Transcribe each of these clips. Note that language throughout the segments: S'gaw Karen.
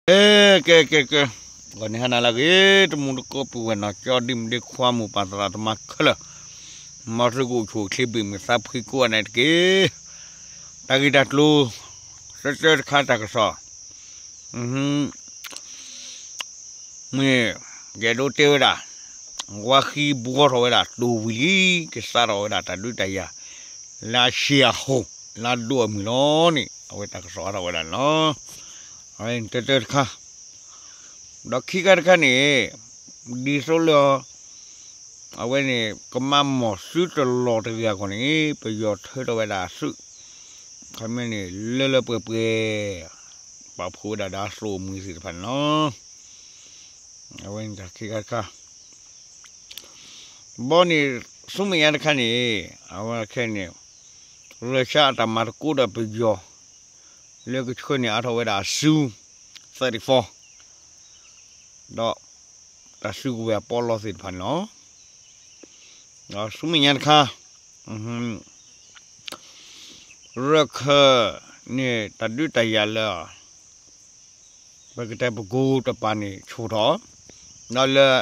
ကဲ ကဲ ကဲ ကဲ, ဂီၤန့ၣ်ဟါနၤလၢအဂ့ၤ တမူတကိးပုၢ်ဝဲၢ်နီၢ်ကၠီ ဒ့မုၣ်ဒ့ခွါ မိၢ်ပၢ်သရၣ်သမါခဲလၢာ်, မ်သုကအိၣ်ဆူၣ်အိၣ်ချ့ ဘၣ်မုာ်သးဖှံကိးဂၤဒဲးတက့ၢ်. တၢ်ဂ့ၢ်တၢ်ကျိၤ တၢတၢတခါတၢ်ကစီၣ် မ့ၢ် ယအဲၣ်ဒိးတဲဝဲဒၣ် ဝါဃံဘှီထီၣ်ဝဲဒၣ်တိၢ်ဝံၤလံ, ကစးထီၣ်ဝဲဒၣ်တၢ်ဒုးတၢ်ယၤ လၢအဆံးအဟိၣ် လၢအဒိၣ်အမုၢ်လီၤန့ၣ် အဝဲတၢ်ကစီၣ်အါထီၣ်ဝဲဒၣ်န့ၣ်လီၤ. အဝဲန့ၣ်တၢတၢတခါ, ဒီးခံခါတခါန့ၣ် ဒ်သိးလၢ အဝဲန့ၣ် ကမၤမီၢ်သုတလီၢ်တဂ့ၤအဂီၢ်န့ၣ် ပယီၤထၢထီၣ်ဝဲဒၣ်အသုး ခီမ့ၢ်န့ၣ် လၢလၢပှဲၤပှဲၤ ပာ်ဖှိၣ်ဝဲဒၣ်ဒီးအသုးအမုၢ်သ့ၣ်တဖၣ်န့ၣ်လီၤ. အဝဲန့ၣ်တၢ်ခံခါတခါ, ဘီန့ၣ် ဆူမဲာ်ညါတခါန့ၣ် အဝဲခဲန့ၣ် ရၢၡါအတၢ်မၤသကိးဒီးပယီၤ လၢကဆှၢန့ၢ်အါထီၣ်ဝဲဒၣ်အစု သၢတံၤဖီ ဒီးတၢ်စုကဝဲၤအပီးလီသ့ၣ်တဖၣ်န့ၣ်လီၤ. ဒီးဆူမဲာ်ညါတခါ ရၢၢ်ခၢၣ်န့ၣ် တၢ်ဒုးတၢ်ယၤလၢ ပကတဲပကိတပၤန့ၣ် ဆူၣ်ထီၣ်, ဒီးလၢ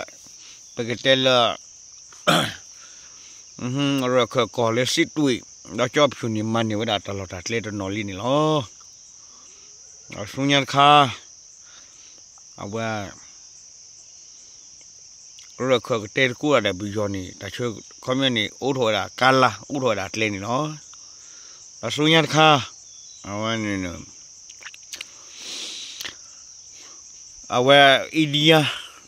ပကတဲလၢ ရၢၢ်ခၢၣ်ကီၢ်လၢစံးတွ့ၣ် ဒီးကၠီဖၠူၣ်န့ၣ် မၤန့ၢ်ဝဲဒၣ်တၢ်လီၢ်တၢ်ကျဲတနီၤလံန့ၣ်လီၤ. ဒီးဆူညါတခါ အဝဲ ရၢၢ်ခၢၣ်ကတဲတကိးဒီးပယီၤန့ၣ် တၢ်ဆၢခီမ့ၢ်န့ၣ် အိးထီၣ်ဝဲဒၣ်ကါလါ အိးထီၣ်ဝဲဒၣ်ကျဲန့ၣ်လီၤ. ဒီးဆူညါတခါ အဝဲန့ၣ် အဝဲ India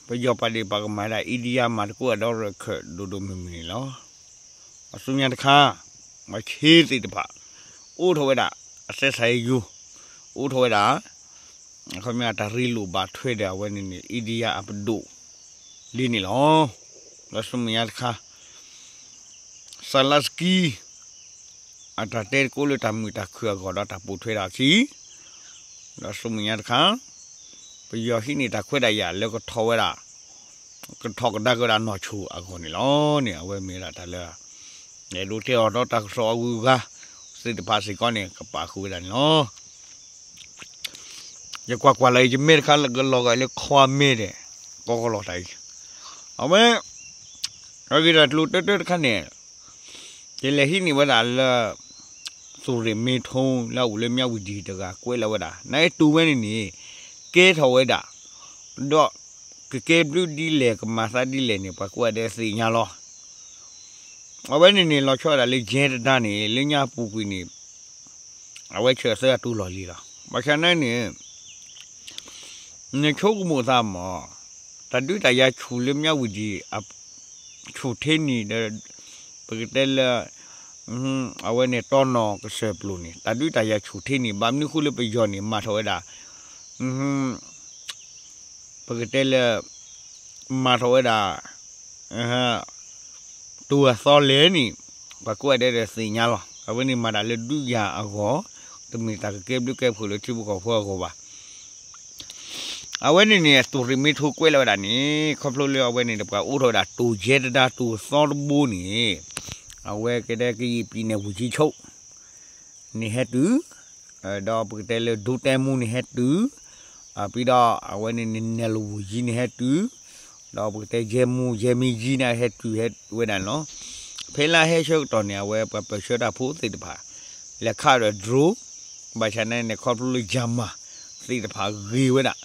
ပယီၤပာ်ဒ့ၣ်ပာ်ကမၣ်ဒၣ် India မၤသကိးဒီးရၢၢ်ခၢၣ်ဒိၣ်ဒိၣ်မုၢ်မုၢ်န့ၣ်လီၤ. အဆူညါတခါ မၤဆ့သ့ၣ်တဖၣ် အိးထီၣ်ဝဲဒၣ် အစဲးစးယိၤ အိးထီၣ်ဝဲဒၣ် ခီမ့ၢ်တၢ်ရ့လိာ်ဘၣ်ထွဲဒီးအဝဲန့ၣ်န့ၣ် India အပဒိၣ်လံန့ၣ်လီၤ. ဒီးဆူမဲာ်ညါတခါ Zelensky အတၢ်တဲတကိးလၢတၢ်မုာ်တၢ်ခုၣ်အဂီၢ်ဒီးတၢ်ပိာ်ထွဲဒၣ်အခံ ဒီးဆူမဲာ်ညါတခါ ပယီၤဟံးန့ၢ်တၢ်ခွဲးတၢ်ယာ်လၢကထီၣ်ဝဲဒၣ် ကထီၣ်ကဒါက့ၤဝဲဒၣ်နီၢ်ဆိၣ်အဂီၢ်န့ၣ်လီၤန့ၣ် အဝဲမ့ၢ်ဝဲဒၣ်တၢ်လၢ အဲၣ်ဒိးတဲအီၤဒီးတၢ်ကစီၣ်အဂုၤအဂၤသ့ၣ်တဖၣ်စ့ၢ်ကီးန့ၣ် ကပာ်ဃုာ်ဝဲဒၣ်န့ၣ်လီၤ. ယကွၢ်ကွၢ်လၢ ယမဲာ်တခါလၢကလီၤဂာ်လၢခွါမဲာ်ဒီး ကီကလီၤတၢ်အံၤ အဝဲ အဂ့ၢ်တၢ်ကျိၤတၢတၢတခါန့ၣ် ယလဲၤဟံးန့ၢ်ဝဲဒၣ်လၢ သူၣ်ရ့ၣ်မ့ထိလၢအအိၣ်လၢမၠၣ်ဝတံၤတဂၤကွဲးလီၤဝဲဒၣ် နအဲၣ်ဒိးဝဲန့ၣ်န့ၣ် ကဲထီၣ်ဝဲဒၣ် ဒီး ကကဲဘျုးဒ်လဲၣ် ကမၤသးဒ်လဲၣ်န့ၣ် ပှၤကိးဂၤဒဲးသ့ၣ်ညါလီၤ. အဝဲန့ၣ်န့ၣ် လီၤဆီဒၣ်တၢ်လၢယဲတဒါန့ၣ် လၢညါပူၤကွံာ်န့ၣ် အဝဲဆၢၣ်သၢအတူၢ်လီၢ်လံလီၤ. ဘၣ်ဆၣ်န့ၣ်န့ၣ် နဆိကမိၣ်သးမး တၢ်ဒုးတၢ်ယၤဆူၣ်လၢမၠၣ်ဝတံၤ ဆူၣ်ထဲနံၤဒီး ပကတဲလၢ အဝဲန့ၣ်တီနီၢ်ကစၢၢ်ပျိၤန့ၣ် တၢ်ဒုးတၢ်ယၤဆူၣ်ထဲနံၤ ဘၣ်မနုၤဃိလၢပယီၤန့ၣ် မၤထီၣ်ဝဲဒၣ် ပကတဲလၢ မၤထီၣ်ဝဲဒၣ် တိၢ်အသီလဲၣ်န့ၣ် ပှၤကိးဂၤဒဲးဒီးသ့ၣ်ညါလီၤ. အဝဲန့ၣ်မၤတၢ်လၢဒုးယၤအဂီၢ် တမ့ၢ်တၢ်ကကဲဘျုးကဲဖှိၣ်လၢထံဖိကီၢ်ဖိအဂီၢ်ဘၣ်. အဝဲန့ၣ်န့ၣ် သူၣ်ရ့ၣ်မ့ထိကွဲးလီၤဝဲဒၣ်န့ၣ် ခီဖျိလၢအဝဲန့ၣ်ဒီးပှၤအိးထီၣ်ဝဲဒၣ်တိၢ်ယဲတဒါတိၢ်သီတဘိန့ၣ် အဝဲကဒဲကယံာ်ပံၤန့ၣ် ဝူၤကံဆိး န့ၣ်ဟဲတုၤ ဒီးပကတဲလၢဒူတဲမူန့ၣ်ဟဲတုၤ ပြီးတော့ အဝဲန့ၣ်န့ၣ် နဲၣ်လဝူၤယံၤန့ၣ်ဟဲတုၤ ဒီးပကတဲယဲမူ ယဲမံယံၤန့ၣ်ဟဲတုၤဟဲဝဲဒၣ်န့ၣ်လီၤ. ဖဲလၢဟဲဆၢကတီၢ်န့ၣ် အဝဲပှၤပၢၢ်ဆၢတၢ်ဖိသ့ၣ်တဖၣ် လဲၤခးဒီး drone ဘၣ်ဆၣ်န့ၣ်န့ၣ် ခီဖျိလၢယၤမၢ်သ့ၣ်တဖၣ်ဂ့ၤဝဲဒၣ်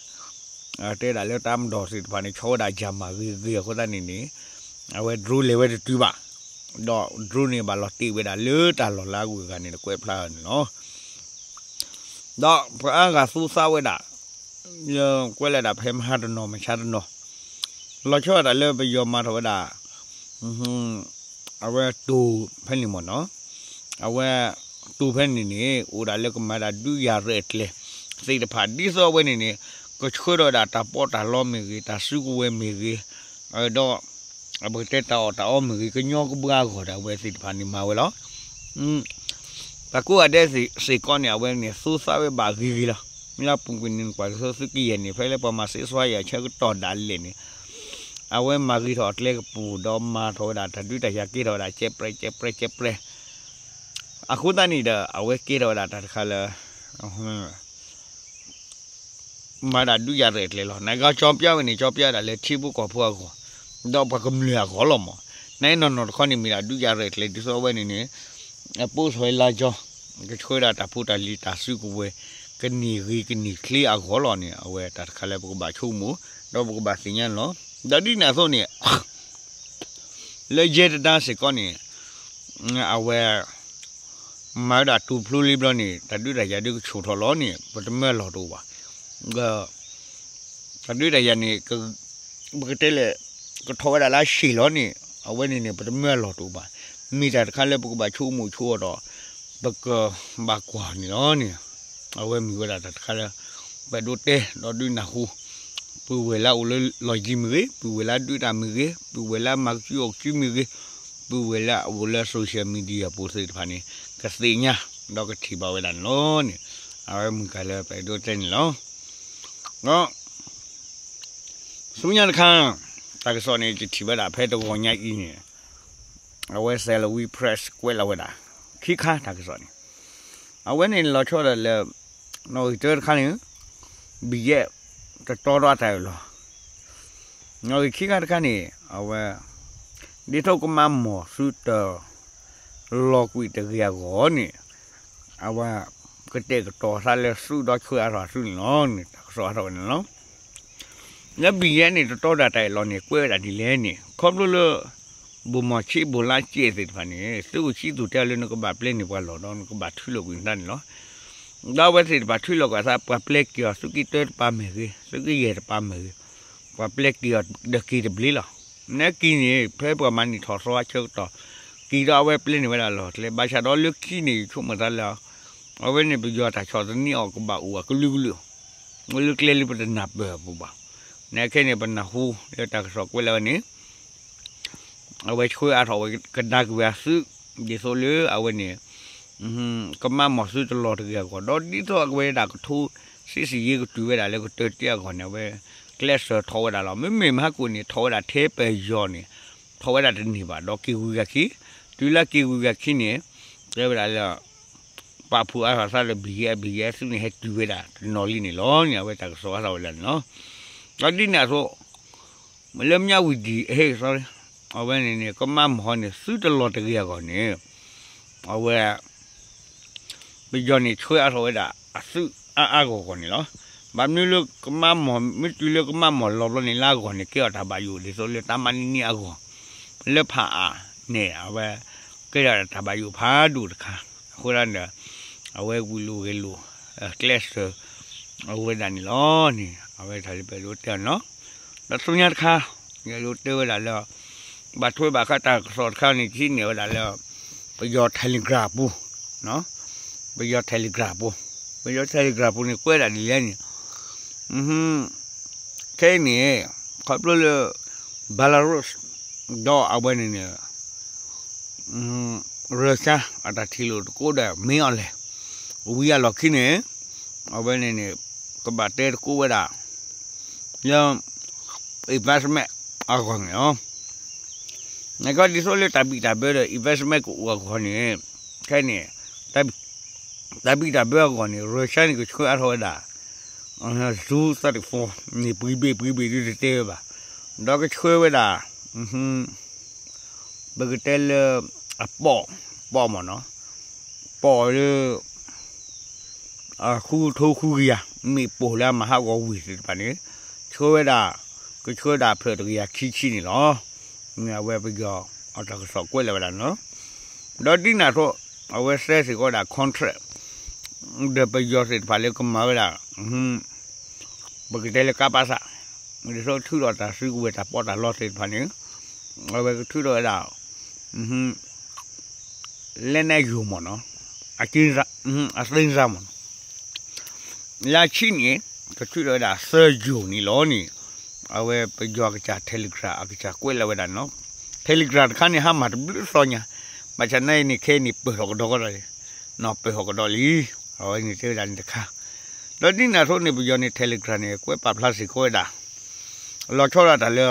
တဲဒၣ်လၢတၢ်မၤဒီးသ့ၣ်တဖၣ်န့ၣ် ဆီဝဲဒၣ်ယၤမၢ်ဂ့ၤဂ့ၤအဃိသတးန့ၣ်န့ၣ် အဝဲ drone လဲၤဝဲတတုၤဘၣ် ဒီး drone န့ၣ် ဘၣ်လီၤတ့ၢ်ဝဲဒၣ်လၢတၢ်လီၢ်လၢအဂုၤအဂၤန့ၣ် တကွဲးဖျါန့ၣ်လီၤ. ဒီးပှၤအါဂၤသူသးဝဲဒၣ် ကွဲးလၢဒၣ်ဖဲမဟါတနီၤ မဆါတနီၤ လီၤဆီဒၣ်တၢ်လၢပယီၤမၤထီၣ်ဝဲဒၣ် အဝဲတိၢ်ဖဲန့ၣ်မ့ၢ်နီၤ အဝဲတိၢ်ဖဲန့ၣ်န့ၣ် အိၣ်ဒၣ်လၢကမၤဒၣ်ဒုးယၤရဲၣ်ကျဲၤသ့ၣ်တဖၣ် ဒ်သိးအဝဲန့ၣ်န့ၣ် ကဆှၢဒီးဒၣ်တၢ်ပီးတၢ်လီမ့ၢ်ဂ့ၤ တၢ်စုကဝဲၤမ့ၢ်ဂ့ၤ ဒီး ပကတဲတၢ်အီၣ်တၢ်အီမ့ၢ်ဂ့ၤ ကညီကဘှါအဂီၢ်ဒီးအဝဲသ့ၣ်တဖၣ်န့ၣ်မၤဝဲလီၤ. ပှၤကိးဂၤဒဲးစ့ၢ်ကီးန့ၣ် အဝဲန့ၣ်သူသးဝဲဘၣ်ဂ့ၤဂ့ၤလီၤ. လၢအပူၤကွံာ်န့ၣ် ပှၤကသ့သုးကယဲၢ်န့ၣ် ဖဲလၢပှၤမၤစ့စွါယၤဆၢကတီၢ်ဒၣ်လဲာ်န့ၣ် အဝဲမၤဂ့ၤထီၣ်အကျဲကပူၤဒီးမၤထီၣ်ဝဲဒၣ်တၢ်ဒုးတၢ်ယၤကဲထီၣ်ဝဲဒၣ်ကဲပြဲကဲပြဲကဲပြဲ အဃိသတးန့ၣ်ဒီး အဝဲကဲထီၣ်ဝဲဒၣ်တၢ်တခါလၢ မၤဒၣ်ဒုးယၤရဲၣ်ကျဲၤလီၤ. နကီၢ်ကၠီပျၢ်ဝဲန့ၣ် ကၠီပျၢ်ဒၣ်လၢထံဖိကီၢ်ဖိအဂီၢ်, ဒီးပှၤကမျၢၢ်အဂီၢ်လီၤမး. နနီၢ်နီၢ်တခီန့ၣ် မ့ၢ်ဒၣ်ဒုးယၤရဲၣ်ကျဲၤ ဒ်သိးအဝဲန့ၣ်န့ၣ် အပိၣ်စီၤဝဲလါကၠီ ကဆှၢဒၣ်တၢ်ဖိတၢ်လံၤတၢ်စုကဝဲၤ ကန့ၢ်ဂ့ၤကန့ၢ်ချ့အဂီၢ်လီၤန့ၣ် အဝဲတၢ်တခါလၢပကဘၣ်ဆိကမိၣ် ဒီးပကဘၣ်သ့ၣ်ညါန့ၣ်လီၤ. ဒီးဒ်န့ၣ်အသိးန့ၣ် လၢယဲတဒါစ့ၢ်ကီးန့ၣ် အဝဲ မၤဝဲဒၣ်တူၢ်ဖျိလံဘျီန့ၣ် တၢ်ဒုးတၢ်ယၤဒုးကဆူၣ်ထီၣ်လီၤန့ၣ် ပတမၢလီၢ်တအိၣ်ဘၣ်. တၢ်ဒုးတၢ်ယၤန့ၣ် ပကတဲလဲၣ် ကထီၣ်ဝဲဒၣ်လၢအဆံးလီၤန့ၣ် အဝဲန့ၣ်န့ၣ် ပတမၢလီၢ်တအိၣ်ဘၣ်. မ့ၢ်တၢ်တခါလၢပကဘၣ်ဆိကမိၣ်ဆိအီၤဒီး ပကဘၣ်ကွၢ်န့ၣ်လီၤန့ၣ် အဝဲမ့ၢ်ဝဲဒၣ်တၢ်တခါလၢ ပအဲၣ်ဒိးတဲ ဒီးဒုးနၢ်ဟူ ပုၢ်ဝဲၢ်လၢအအိၣ်လၢလီၢ်ယံၤမ့ၢ်ဂ့ၤ, ပုၢ်ဝဲၢ်လၢဒုးတၢ်မ့ၢ်ဂ့ၤ, ပုၢ်ဝဲၢ်လၢမၤကစုအီၣ်ကစုမ့ၢ်ဂ့ၤ, ပုၢ်ဝဲၢ်လၢအအိၣ်လၢ social media ပူၤသ့ၣ်တဖၣ်န့ၣ် ကသ့ၣ်ညါ ဒီးကထံၣ်ဘၣ်ဝဲဒၣ်န့ၣ်လီၤန့ၣ် အဝဲမ့ၢ်တၢ်လၢပအဲၣ်ဒိးတဲန့ၣ်လီၤ. ဒီး ဆူညါတခါ တၢ်ကစီၣ်န့ၣ် ယထံၣ်ဝဲဒၣ်ဖဲတဂီၤညါအံၤန့ၣ် အဝဲ Salween Press ကွဲးလီၤဝဲဒၣ် ခံခါတၢ်ကစီၣ်န့ၣ် အဝဲန့ၣ်လီၤဆီဒၣ်လၢ နီၣ်ဂံၢ်တၢတခါန့ၣ် ဘံၣ်ယဲၢ် တတီဒီးတၢ်အၢၣ်လီၤ နီၣ်ဂံၢ်ခံခါတခါန့ၣ် အဝဲ ဒ်သိးကမၤမီၢ်သုတ လီၤကွံာ်တဂ့ၤအဂီၢ်န့ၣ် အဝဲ ကတဲာ်ကတီၤသးလၢသုးဒီးဆှၢအါထီၣ်သုးန့ၣ်လီၤန့ၣ် တၢ်ကစီၣ်အါထီၣ်ဝဲန့ၣ်လီၤ. လၢဘံၣ်ယဲၢ်န့ၣ် တတီဒီးတၢ်အၢၣ်လီၤန့ၣ် ကွဲးဝဲဒၣ်ဒ်လဲၣ်န့ၣ် ခီဖျိလၢ ဘိၣ်မီၢ်ဆံးဘိၣ်လါစဲးသ့ၣ်တဖၣ်န့ၣ် သုးကဆံးသူၣ်တဲအီၤလၢနကဘၣ်ပျဲန့ၢ်ပှၤလီၢ်ဒီးနကဘၣ်ထုးလိာ်ကွံာ်နသးန့ၣ်လီၤ. ဒီးအဝဲသ့ၣ်တဖၣ်ထုးလိာ်ကွံာ်အသး ပှၤပျဲက့ၤအီၤ သုးက့တၢတပၤမ့ၢ်ဂ့ၤ, သုးက့ယဲၢ်တပၤမ့ၢ်ဂ့ၤ, ပှၤပျဲက့ၤအီၤဒီးက့ၤတဘျီလီၤ. နာ်က့န့ၣ် ဖဲပှၤမၤန့ၢ်ထီၣ်သီအဆၢကတီၢ် က့ၤဒီးအဝဲပျဲန့ၢ်ဝဲဒၣ်လီၢ်ကျဲ ဘၣ်ဆၣ်ဒီးလၢခံန့ၣ် ယဆိကမိၣ်သးလၢ အဝဲန့ၣ်ပယီၤတၢ်ဆီၣ်သနံးအီၤကဘၣ်အိၣ်အကလုာ်ကလုာ် လၢကျဲလၢပတနၢ်ပၢၢ်အပူၤဘၣ်. နာ်က့န့ၣ် ပနၢ်ဟူလၢတၢ်ကစီၣ်ကွဲးလီၤဝဲန့ၣ် အဝဲဆှၢအါထီၣ်ဝဲကဒါက့ၤဝဲအသုး ဒ်သိးလၢအဝဲန့ၣ် ကမၤမီၢ်သုးတလီၢ်တဂ့ၤအဂီၢ် ဒီးဒ်သိးအဝဲဒၣ်ကထိ စံးစံးယ့ကတုၤဝဲဒၣ်လၢကတၢၢ်တ့ၢ်အဂီၢ်န့ၣ် အဝဲကျဲးစၢးထီၣ်ဝဲဒၣ်လီၤ. မ့မ့ၢ်မဟါကိၣ်န့ၣ် ထီၣ်ဝဲဒၣ်ထဲပယီၤန့ၣ် ထီၣ်ဝဲဒၣ်တန့ၢ်ဘၣ် ဒီးက့ၤဝံၤဂၤခံ တုၤလၢက့ၤဝံၤဂၤခံန့ၣ် တဲဝဲဒၣ်လၢ ပာ်ဖှိၣ်အါထီၣ်သးလၢ ဘံၣ်ယဲၢ် ဘံၣ်ယဲၢ်သုးန့ၣ် ဟဲတုၤဝဲဒၣ်တနီၤလံန့ၣ်လီၤန့ၣ် အဝဲတၢ်ကစီၣ်အါထီၣ်ဝဲဒၣ်န့ၣ်လီၤ. ဒီးဒ်န့ၣ်အသိး လၢမၠၣ်ဝံၤဒံၣ် အဟ့ၣ် sorry အဝဲန့ၣ်န့ၣ် ကမၤမီၢ်န့ၣ် သုးတလီၢ်တဂ့ၤအဂီၢ်န့ၣ် အဝဲ ပယီၤန့ၣ်ဆှၢအါထီၣ်ဝဲဒၣ်အသုးအါအါဂီၢ်ဂီၢ်န့ၣ်လီၤ. ဘၣ်မနုၤလၢကမၤမီၢ် မ့ၢ်တုၤလၢကမၤမီၢ်လီၤဘျီန့ၣ် လၢအဂီၢ်န့ၣ် ကဲအီၤတၢ်ဘၣ်ယိၣ် ဒ်သိးလၢတၢ်မၤနံၤနံၤအဂီၢ် လၢဖးအါန့ၣ် အဝဲ ကဲဒၣ်တၢ်ဘၣ်ယိၣ်ဖးဒိၣ်တခါ အဃိဒၣ်န့ၣ် အဝဲဝံၤလိာ်ဂဲၤလိာ် ကျဲးစၢး အဝဲဒၣ်န့ၣ်လီၤန့ၣ် အဝဲတၢ်လၢပအဲၣ်ဒိးတဲန့ၣ်လီၤ. ဒီးဆူညါတခါ ယအဲၣ်ဒိးတဲဝဲဒၣ်လၢ ဘၣ်ထွဲဘၣ်ဃးတၢ်ကစီၣ်တခါန့ၣ် ကဟံးန့ၢ်ဝဲဒၣ်လၢ ပယီၤ Telegram ပူၤ ပယီၤ Telegram ပူၤ ပယီၤ Telegram ပူၤန့ၣ် ကွဲးဒၣ်ဒ်လဲၣ်န့ၣ် ခဲအံၤန့ၣ် ခီဖျိလၢ Belarus ဒီးအဝဲန့ၣ်န့ၣ် Russia အတၢ်ထံၣ်လိာ်တကိးဒီး မ့ၢ်အီၤလဲၣ် ဝံၤအလီၢ်ခံန့ၣ် အဝဲန့ၣ်န့ၣ် ကဘၣ်တဲတကိးဝဲဒၣ် လၢ investment အဂီၢ်န့ၣ်လီၤ. နကဒ်သိးလၢတၢ်ဘံၣ်တၢ်ဘၢဒီး investment ကအိၣ်အဂီၢ်န့ၣ် ခဲအံၤန့ၣ် တၢ်ဘံၣ်တၢ်ဘၢအဂီၢ်န့ၣ် Russia န့ၣ် ကဆှၢအါထီၣ်ဝဲဒၣ် Su thirty-four န့ၣ် ပှံၤဘ့ၣ်ပှံၤဘ့ၣ်ဒုးတတဲဝဲဘၣ်. ဒီးကဆှၢဝဲဒၣ် ပကတဲလၢ အပီး ပီးမ့ၢ်နီၤ ပီးလၢ ဃုကထိဃုကယၤ မ့ၢ်ပိာ်လၢအမၤဟးဂီၤဝံၤသ့ၣ်တဖၣ်န့ၣ် ဆှၢဝဲဒၣ် ကဆှၢဒၣ်ဖျၢၣ်တကယၤခံဆံန့ၣ်လီၤ. မ့ၢ်အဝဲပယီၤအတၢ်ကစီၣ်ကွဲးလီၤဝဲဒၣ်န့ၣ်လီၤ. ဒီးဒ်န့ၣ်အသိး အဝဲသဲစ့ၢ်ကီးဝဲဒၣ် contract ဒီးပယီၤသ့ၣ်တဖၣ်လၢကမၤဝဲဒၣ် ပကတဲလၢကးပးစး ဒ်သိးထုးထီၣ်တၢ်စုကဝဲၤတၢ်ပီးတၢ်လီသ့ၣ်တဖၣ်န့ၣ် အဝဲကထုးထီၣ်ဝဲဒၣ် လက်နက်ရုံမ့ၢ်နီၤ အကျဉ်းစ အကျဉ်းစမ့ၢ်နီၤ လၢအဆံးန့ၣ် ကထုးထီၣ်ဝဲဒၣ်သၢယိာ်န့ၣ်လီၤန့ၣ် အဝဲပယီၤအကစၢ် Telegram အကစၢ်ကွဲးလီၤဝဲဒၣ်န့ၣ်လီၤ. Telegram တခါန့ၣ် ဟါမၢ်တဘျုးသီညါ ဘၣ်ဆၣ်နာ်အံၤန့ၣ် ခဲအံၤန့ၣ် ပၢၢ်ထီၣ်ကဒီးကဒီးလံ နီၢ်ပၢၢ်ထီၣ်ကဒီးလံ အဝဲန့ၣ်တဲဝဲဒၣ်န့ၣ်တခါ ဒီးဒ်န့ၣ်အသိးန့ၣ် ပယီၤန့ၣ် Telegram န့ၣ် ကွဲးပာ်ဖျါစ့ၢ်ကီးဝဲဒၣ် လီၤဆီဒၣ်တၢ်လၢ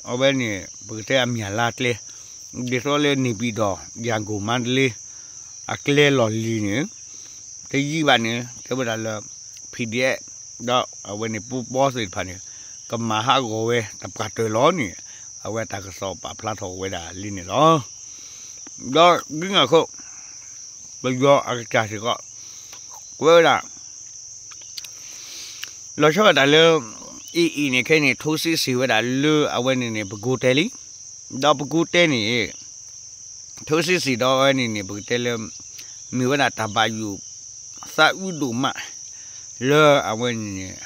အဝဲန့ၣ် ပကတဲအမံၤလါကျဲ ဒ်သိးလၢ နေပြည်တော် ရန်ကုန် မန္တလေး အကျဲလီၢ်လံၤန့ၣ် တယံာ်ဘၣ်န့ၣ် တဲဝဲဒၣ်လၢ PDF ဒီးအဝဲန့ၣ်ပူပီသ့ၣ်တဖၣ်န့ၣ် ကမၤဟးဂီၤဝဲတပှၢ်တၢၢ်လီၤန့ၣ် အဝဲတၢ်ကစီၣ်ပာ်ဖျါထီၣ်ဝဲဒၣ်လံန့ၣ်လီၤ. ဒီးဒ်န့ၣ်အဃိ ပယီၤအကစၢ်စ့ၢ်ကီး ကွဲးဝဲဒၣ် လီၤဆီဒၣ်တၢ်လၢ အ့ၣ်အ့ၣ်န့ၣ် ခဲအံၤန့ၣ် ထိစ့စ့ၢ်ဝဲဒၣ်လၢအဝဲန့ၣ်န့ၣ် ပကိးတဲလံ. ဒီးပကိးတဲန့ၣ် ထိစ့စ့ၢ်ဒီးအဝဲန့ၣ်န့ၣ် ပကတဲလၢ မ့ၢ်ဝဲဒၣ်တၢ်ဘၣ်ယိၣ် သးအုးဒိၣ်မး လၢအဝဲန့ၣ်န့ၣ်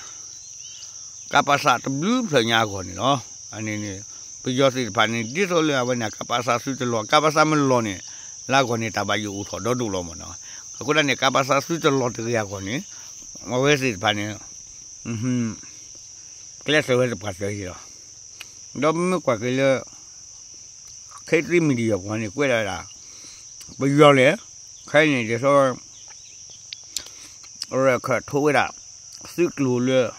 ကပစၢ်တဘျုးဖျၢၣ်ညါအဂီၢ်န့ၣ်လီၤ. အန့ၣ်န့ၣ် ပယီၤသ့ၣ်တဖၣ်န့ၣ် ဒ်သိးလၢအဝဲန့ၣ် ကပစၢ်သုတလီၤ ကပစၢ်မလီၤန့ၣ် လၢအဂီၢ်န့ၣ် တၢ်ဘၣ်ယိၣ်အိၣ်ထီၣ်ဒီဒိၣ်လီၤမ့ၢ်နီၤ. အဃိဒၣ်န့ၣ် ကပစၢ်သုတလီၤတဂ့ၤအဂီၢ်န့ၣ် အဝဲသ့ၣ်တဖၣ်န့ၣ် ကျဲးစၢးဝဲတပှၢ်တၢၢ်လီၤ. ဒီးမ့ၢ်ကွၢ်က့ၤလၢ ခ့သ့ media ပူၤန့ၣ် ကွဲးဒၣ်ဝဲဒၣ် ပယီၤလဲၣ် ခဲအံၤန့ၣ် ဒ်သိး ရၢၢ်ခၢၣ်ထိဝဲဒၣ် သုးကျိၤလၢ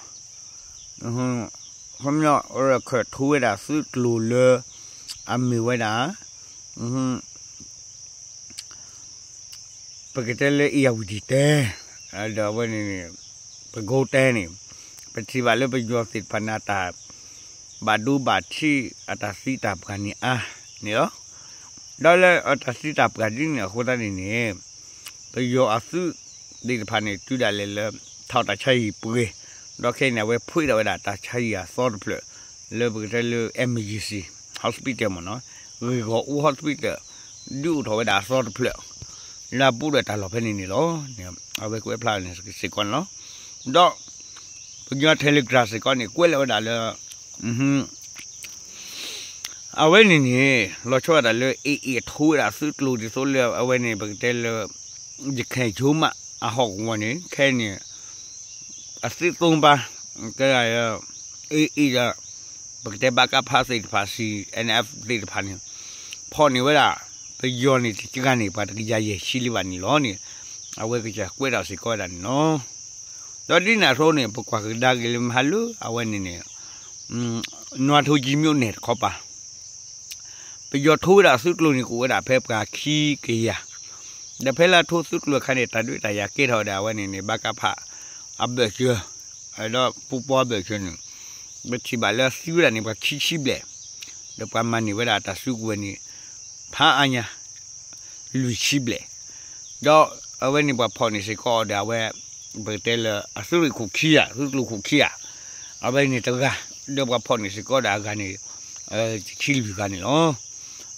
ခီပညီ ရၢၢ်ခၢၣ်ထိဝဲဒၣ်သုးကျိၤလၢ အမ့ၢ်ဝဲဒၣ် ပကတဲလၢ အ့ၣ်ယၣ်ဝတံၣ်တဲ ဒီးအဝဲန့ၣ် ပကိးတဲန့ၣ် ပထံၣ်ဘၣ်လၢပယီၤသ့ၣ်တဖၣ်န့ၣ် အတၢ်ဘၣ်ဒိဘၣ်ထံးအတၢ်သံတၢ်ပှၢ်န့ၣ်အါန့ၣ်လီၤ. ဒီးလၢအတၢ်သံတၢ်ပှၢ်ဒ်န့ၣ်အဃိသတးန့ၣ်န့ၣ် ပယီၤအသုးသ့ၣ်တဖၣ်န့ၣ် တုၤဒၣ်လဲာ်လၢ ထီၣ်တၢ်ဆါဟံၣ်ပှ့ၤ ဒီးခဲအံၤန့ၣ် အဝဲဖှ့ဒၣ်ဝဲဒၣ်တၢ်ဆါဟံၣ်အသီတဖျၢၣ် လၢပကတဲလၢ emergency hospital မ့ၢ်နီၤ ဂ့ၢ်ဂီၢ်အူ hospital ဒုးအိၣ်ထီၣ်ဝဲဒၣ်အသီတဖျၢၣ် လၢအပူၤဒီးတၢ်လီၢ်ဖဲန့ၣ်န့ၣ်လီၤ. အဝဲကွဲးဖျါန့ၣ်စ့ၢ်ကီးန့ၣ်လီၤ. ဒီး ပယီၤ Telegram စ့ၢ်ကီးန့ၣ် ကွဲးလီၤဝဲဒၣ်လၢ အဝဲန့ၣ်န့ၣ် လီၤဆီဒၣ်တၢ်လၢ အ့ၣ်အ့ၣ် ထိဝဲဒၣ်သုးကျိၤဒ်သိးလၢအဝဲန့ၣ် ပကတဲလၢ ရခိုင်ရိုးမအဟီၣ်ကဝီၤန့ၣ် ခဲအံၤန့ၣ် အသုးသိပၢ် ကဲဒၣ် အ့ၣ်အ့ၣ်ဒီး ပကတဲ ဘကဖ သ့ၣ်တဖၣ် C N F သ့ၣ်တဖၣ်န့ၣ် ဖီၣ်န့ၢ်ဝဲဒၣ် ပယီၤန့ၣ်တကဂၤန့ၣ် ပှၤတကယၤယဲၢ်ဆံလံဘၣ်န့ၣ်လီၤန့ၣ် အဝဲကစၢ်ကွဲးထီၣ်စ့ၢ်ကီးဝဲဒၣ်န့ၣ်လီၤ. ဒီးဒ်န့ၣ်အသိးန့ၣ် ပကွၢ်ကဒါက့ၤလၢမဟါလၢအဝဲန့ၣ်န့ၣ် နွားထိုးကြီးမြို့နယ် တခီပၤ ပယီၤထိဝဲဒၣ်သုးကျိၤန့ၣ် ကအိၣ်ဝဲဒၣ်ဖဲပှၤခံကယၤ, ဒီးဖဲလၢအထိသုးကျိၤအခါန့ၣ် တၢ်ဒုးတၢ်ယၤကဲထီၣ်ဝဲဒၣ်အဝဲန့ၣ်န့ၣ် ဘကဖ အဘၢၣ်စၢၤ, ဒီးပူပီအဘၢၣ်စၢၤန့ၣ် ပထံၣ်ဘၣ်လၢအသံဝဲဒၣ်န့ၣ် ပှၤခံဆံဘျဲၣ်, ဒီးပှၤမၤန့ၢ်ဝဲဒၣ်တၢ်စုကဝဲၤန့ၣ် ဖးအါညါ လွံၢ်ဆံဘျဲၣ်, ဒီးအဝဲန့ၣ်ပှၤဖီၣ်န့ၢ်စ့ၢ်ကီးဒီးအဝဲ ပကတဲလၢအသုးရ့ၣ်ခိၣ်ခံဂၤ သုးကျိၤခိၣ်ခံဂၤ, အဝဲန့ၣ်တဂၤ, ဒီးပှၤဖီၣ်န့ၢ်စ့ၢ်ကီးဒီးအဂၤန့ၣ် တဆံလွံၢ်ဂၤန့ၣ်လီၤ.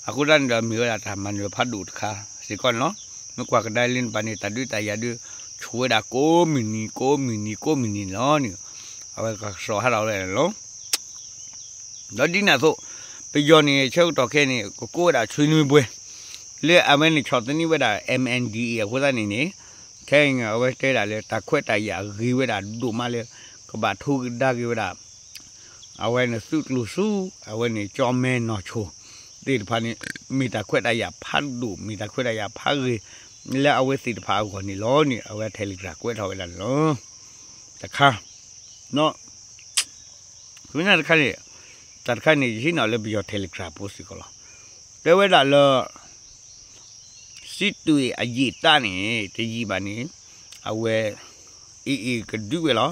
အဃိသတးန့ၣ်ဒီးမ့ၢ်ဝဲဒၣ်တၢ်မၤနၢၤဖးဒိၣ်တခါစ့ၢ်ကီးန့ၣ်လီၤ. မ့ၢ်ကွၢ်ကဒါလၢန့ၣ်ဘၣ်န့ၣ် တၢ်ဒုးတၢ်ယၤဒုး ဆိၣ်ဝဲဒၣ်ကိးမုၢ်နံၤ ကိးမုၢ်နံၤ ကိးမုၢ်နံၤန့ၣ်လီၤန့ၣ် အဝဲကစီၣ်ဟးထီၣ်ဝဲဒၣ်န့ၣ်လီၤ. ဒီးဒ်န့ၣ်အသိး ပယီၤန့ၣ် ဆၢကတီၢ်ခဲအံၤန့ၣ် ကကိးဝဲဒၣ်ဆွေးနွေးပွဲ လၢအဝဲန့ၣ်ဆီၣ်သနံးဝဲဒၣ် M N D A အဃိသတးန့ၣ်န့ၣ် ခဲအံၤန့ၣ် အဝဲတဲဒၣ်လၢတၢ်ခွဲးတၢ်ယာ်ဂ့ၤဝဲဒၣ်ဒိၣ်မးလၢ ကဘၣ်ထိကဒါက့ၤဝဲဒၣ် အဝဲန့ၣ်သုးကျိၤဆူ အဝဲန့ၣ် ကၠီမဲနီၢ်ဆိ သ့ၣ်တဖၣ်န့ၣ် မ့ၢ်တၢ်ခွဲးတၢ်ယာ်ဖးဒိၣ် မ့ၢ်တၢ်ခွဲးတၢ်ယာ်ဖးဂ့ၤ လၢအဝဲသ့ၣ်တဖၣ်အဂီၢ်န့ၣ်လီၤန့ၣ် အဝဲ Telegram ကွဲးထီၣ်ဝဲဒၣ်န့ၣ်လီၤ. တခါ ဖဲန့ၣ်တခါန့ၣ် တၢ်တခါန့ၣ် ယဟံးန့ၢ်လၢပယီၤ Telegram ဖိစ့ၢ်ကီးလီၤ. တဲဝဲဒၣ်လၢ စံးတွ့ၣ်အယံာ်တၢ်န့ၣ် တယံာ်ဘၣ်န့ၣ် အဝဲ အ့ၣ်အ့ၣ်ကဒုးဝဲလီၤ.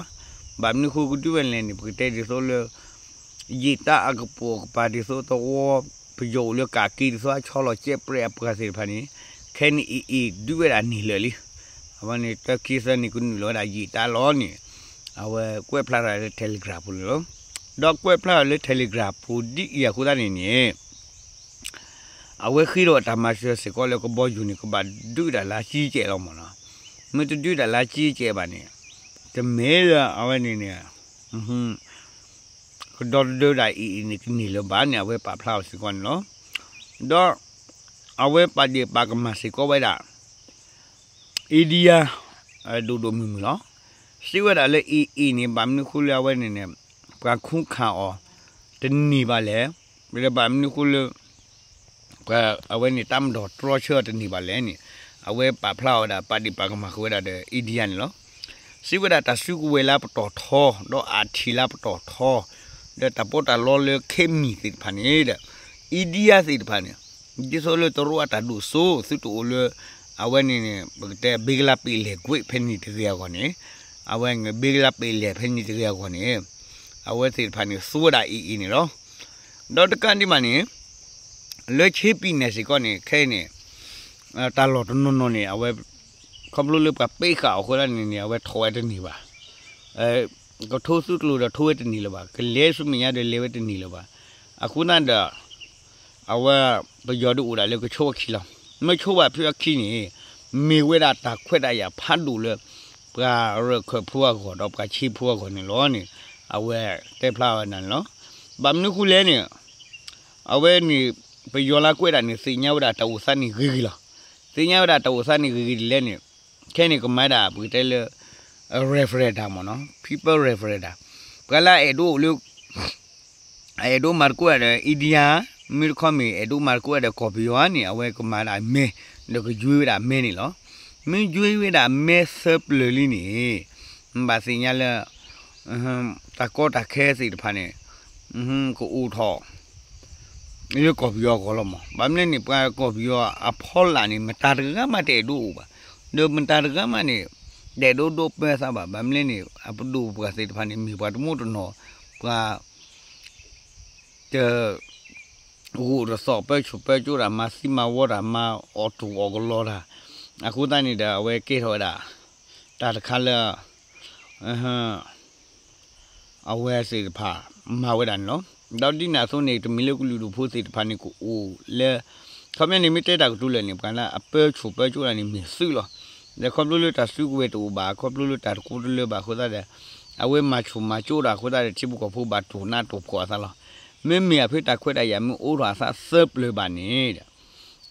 ဘၣ်မနုၤဃိကဒုးဝဲလဲၣ်န့ၣ် ပကတဲဒ်သိးလၢ ယံာ်တၢ်အကပိာ်ကပၤဒ်သိးသဝီ ပယီၤအိၣ်လၢကးက့ၤဒ်သိးအဆီလီၤကဲပြဲးအပှၤသ့ၣ်တဖၣ်န့ၣ် ခဲအံၤန့ၣ် အ့ၣ်အ့ၣ်ဒုးဝဲဒၣ်န့ၢ်လၢာ်လံ. အဝဲန့ၣ် တၢ်ခံသၢနံၣ်ကနုာ်လီၤဝဲဒၣ်ယံာ်တၢ်လီၤန့ၣ် အဝဲကွဲးဖျါထီၣ်လၢ Telegram ပူၤန့ၣ်လီၤ. ဒီးကွဲးဖျါထီၣ်လၢ Telegram ပူၤဒ်အံၤအဃိသတးန့ၣ်န့ၣ် အဝဲဃ့ထီၣ်တၢ်မၤစၢၤစ့ၢ်ကီးလၢကဘီယူၤန့ၣ် ကဘၣ်ဒုးတၢ်လၢအကံကဲးလီၤမ့ၢ်နီၤ. မ့ၢ်တဒုးတၢ်လၢအကံကဲးဘၣ်န့ၣ် တမ့ၢ်လၢအဝဲန့ၣ်န့ၣ် ကဒီသဒၢဒၣ်အံၤအံၤန့ၣ် ကန့ၢ်လၢၤဘၣ်န့ၣ် အဝဲပာ်ဖျါအီၤစ့ၢ်ကီးန့ၣ်လီၤ. ဒီးအဝဲပာ်ဒ့ၣ်ပာ်ကမၣ်စ့ၢ်ကီးဝဲဒၣ် India ဒိၣ်ဒိၣ်မုၢ်မုၢ်လီၤ. စံးဝဲဒၣ်လၢအံၤအံၤန့ၣ် ဘၣ်မနုၤဃိလၢအဝဲန့ၣ်န့ၣ် ပှၤခူၣ်ခါအီၤတန့ၢ်ဘၣ်လဲၣ်, ဒီးဘၣ်မနုၤဃိလၢ ပှၤအဝဲန့ၣ် တပ်မတော် တြီဆၢအီၤတန့ၢ်ဘၣ်လဲၣ်န့ၣ် အဝဲပာ်ဖျါအီၤဝဲဒၣ် ပာ်ဒ့ၣ်ပာ်ကမၣ်ဃုာ်ဝဲဒၣ်ဒီး India န့ၣ်လီၤ. စံးဝဲဒၣ်တၢ်စုကဝဲၤလၢပတီၢ်ထီ ဒီးအထံၣ်လၢပတီၢ်ထီ ဒီးတၢ်ပီးတၢ်လီလၢခဲမံၤသ့ၣ်တဖၣ်န့ၣ်ဒီး India သ့ၣ်တဖၣ်န့ၣ် ဒ်သိးလၢတရူးအတၢ်ဒိၣ်စိ သုတအိၣ်လၢ အဝဲန့ၣ်န့ၣ် ပကတဲ ဘင်္ဂလားပင်လယ်ကွေ့ ဖဲန့ၣ်တဂ့ၤအဂီၢ်န့ၣ် အဝဲဘ့ကလါပ့ၤလဲၣ်ဖဲန့ၣ်တဂ့ၤအဂီၢ်န့ၣ် အဝဲသ့ၣ်တဖၣ်န့ၣ် သူဝဲဒၣ်အံၤအံၤန့ၣ်လီၤ. ဒီးတကးဒံးဘၣ်န့ၣ် လၢခ့ပံၤနဲၣ်စ့ၢ်ကီးန့ၣ် ခဲအံၤန့ၣ် တၢ်လီၢ်တနီၤနီၤန့ၣ် အဝဲ ခီဖျိလၢပှၤပ့းဃာ်အီၤအဃိသတးန့ၣ်န့ၣ် အဝဲထီၣ်ဝဲတန့ၢ်ဘၣ်. ကထိသုးကျိၤဒီးထိဝဲတန့ၢ်လၢၤဘၣ်, ကလဲၤဆူမဲာ်ညါဒီးလဲၤဝဲတန့ၢ်လၢၤဘၣ်. အဃိသတးဒီး အဝဲ ပယီၤဒုးအိၣ်ဒၣ်လၢကဆိအခံလီၤ. မ့ၢ်ဆိဘၣ်ဖုအခံန့ၣ် မ့ၢ်ဝဲဒၣ်တၢ်ခွဲးတၢ်ယာ်ဖးဒိၣ်လၢ ပှၤရၢၢ်ခၢၣ်ဖိအဂီၢ်ဒီးပှၤခ့ဖိအဂီၢ်န့ၣ်လီၤန့ၣ် အဝဲတဲဖျါဝဲဒၣ်န့ၣ်လီၤ. ဘၣ်မနုၤဃိလဲၣ်န့ၣ် အဝဲန့ၣ် ပယီၤလၢကွဲးဒၣ်န့ၣ် သ့ၣ်ညါဝဲဒၣ်တၢ်အိၣ်သးန့ၣ်ဂ့ၤဂ့ၤလီၤ. သ့ၣ်ညါဝဲဒၣ်တၢ်အိၣ်သးန့ၣ်ဂ့ၤဂ့ၤဒ်လဲၣ်န့ၣ် ခဲန့ၣ်ကမၤဒၣ်ပကတဲလၢ referendum မ့ၢ်နီၤ people referendum ပှၤလၢအအဲၣ်ဒိးအိၣ်လၢ အအဲၣ်ဒိးမၤသကိးဒီး India မ့ၢ်တခီမ့ၢ်အဲၣ်ဒိးမၤသကိးဒီးကီၢ်ပယီၤန့ၣ် အဝဲကမၤဒၣ်မဲ ဒီးကယွ့ဝဲဒၣ်မဲန့ၣ်လီၤ. မ့ၢ်ယွ့ဝဲဒၣ်မဲသၢပျၢၤလံန့ၣ် ဘၣ်သ့ၣ်ညါလၢ တၢ်ကီတၢ်ခဲသ့ၣ်တဖၣ်န့ၣ် ကအိၣ်ထီၣ် လၢကီၢ်ပယီၤအဂီၢ်လီၤမး. ဘၣ်မနုၤန့ၣ် ပှၤကီၢ်ပယီၤအဖီလာ်န့ၣ် မတၤတဂၤမးတအဲၣ်ဒိးအိၣ်ဘၣ်, ဒီးမတၤတဂၤမးန့ၣ် တအဲၣ်ဒိးဒိးပၢသးဘၣ်. ဘၣ်မနုၤန့ၣ် အပဒိၣ်ပှၤသ့ၣ်တဖၣ်န့ၣ် မ့ၢ်ပှၤတမူတနီၤ ပှၤ တ ဂိၢ်တသီၣ်ပၢဆူၣ်ပၢကၠိတၢ် မၤသံမၤဝီတၢ် မၤအီၣ်တူၢ်အီၣ်ကလီတၢ်, အဃိသတးန့ၣ်ဒီး အဝဲကဲထီၣ်ဝဲဒၣ် တၢ်တခါလၢ အဝဲသ့ၣ်တဖၣ် မၤဝဲဒၣ်န့ၣ်လီၤ. ဒီးဒ်န့ၣ်အသိးန့ၣ် တမ့ၢ်လၢကလုာ်ဒူၣ်ဖိသ့ၣ်တဖၣ်န့ၣ် ကအိၣ်လၢ ခီပညီန့ၣ် မ့ၢ်တဲတၢ်ကတိၤလၢာ်န့ၣ် ပှၤလၢအပၢဆူၣ်ပၢကၠိတၢ်န့ၣ် မ့ၢ်သုးလီၤ. ဒီးခီဖျိလၢတၢ်စုကဝဲၤတအိၣ်ဘၣ် ခီဖျိလၢတၢ်တကိးတလၢဘၣ်အဃိသတးဒီး အဝဲမၤဆူၣ်မၤကၠိတၢ်အဃိသတးဒီး ထံဖိကီၢ်ဖိဘၣ်တူၢ်နးတူၢ်ဖှီၣ်အသးလီၤ. မ့မ့ၢ်အဖုတၢ်ခွဲးတၢ်ယာ်မ့ၢ်အိးထီၣ်အသးသၢပျၢၤဘၣ်န့ၣ်